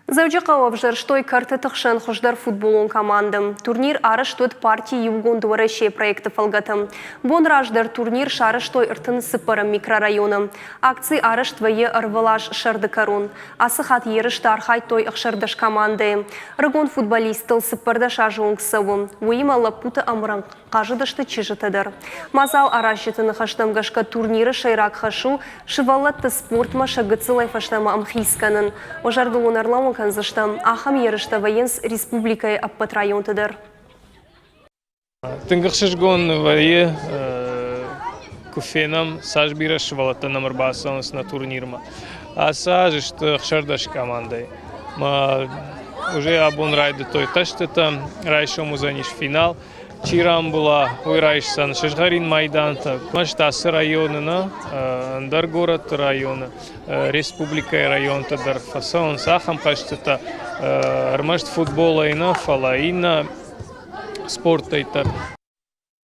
Дзӕуджыхъӕуы ӕвзӕрстой кӕртыты хсӕн хуыздӕр футболон командӕ. Турнир арӕзт уыд парти Иугонд Уӕрӕсе проекты фӕлгӕты. Бон раздӕр турнир сарӕзтой 34-ӕм микрорайоны. Акци арӕзт вӕййы ӕрвылаз сӕрды кӕрон. Ацы хатт ерысты архайдтой 16 командӕйы. Ӕрыгон футболисттыл 14 азы онг цӕуы. Уыимӕ лӕппуты ӕмрӕнхъ хъазыдысты чызджытӕ дӕр. Мадзал аразджыты ныхӕстӕм гӕсгӕ турниры сӕйраг хӕс у сывӕллӕтты спортмӕ сӕ гыццылӕй фӕстӕмӕ ӕмхиц кӕнын. Уӕ зӕрдыл уын ӕрлӕууын кӕндзыстӕм, ахӕм ерыстӕ вӕййынц республикӕйы ӕппӕт районты дӕр. Тынг ӕхсызгон вӕййы, куы фенӕм, цас бирӕ сывӕллӕттӕ нӕм ӕрбацӕуынц нӕ турнирмӕ. Ацы аз сты 16 командӕйы. Уже абон райдыдтой хъӕзтытӕ, райсом уыдзӕнис финал. Чи рамбула, уый райсдзӕн сызгъӕрин майдантӕ. Ӕрмӕст ацы районы нӕ, ӕндӕр горӕтты районы, республикӕйы районты дӕр фӕцӕуынц ахӕм хъӕзтытӕ. Ӕрмӕст футболӕй нӕ, фӕлӕ иннӕ спорттӕй дӕр.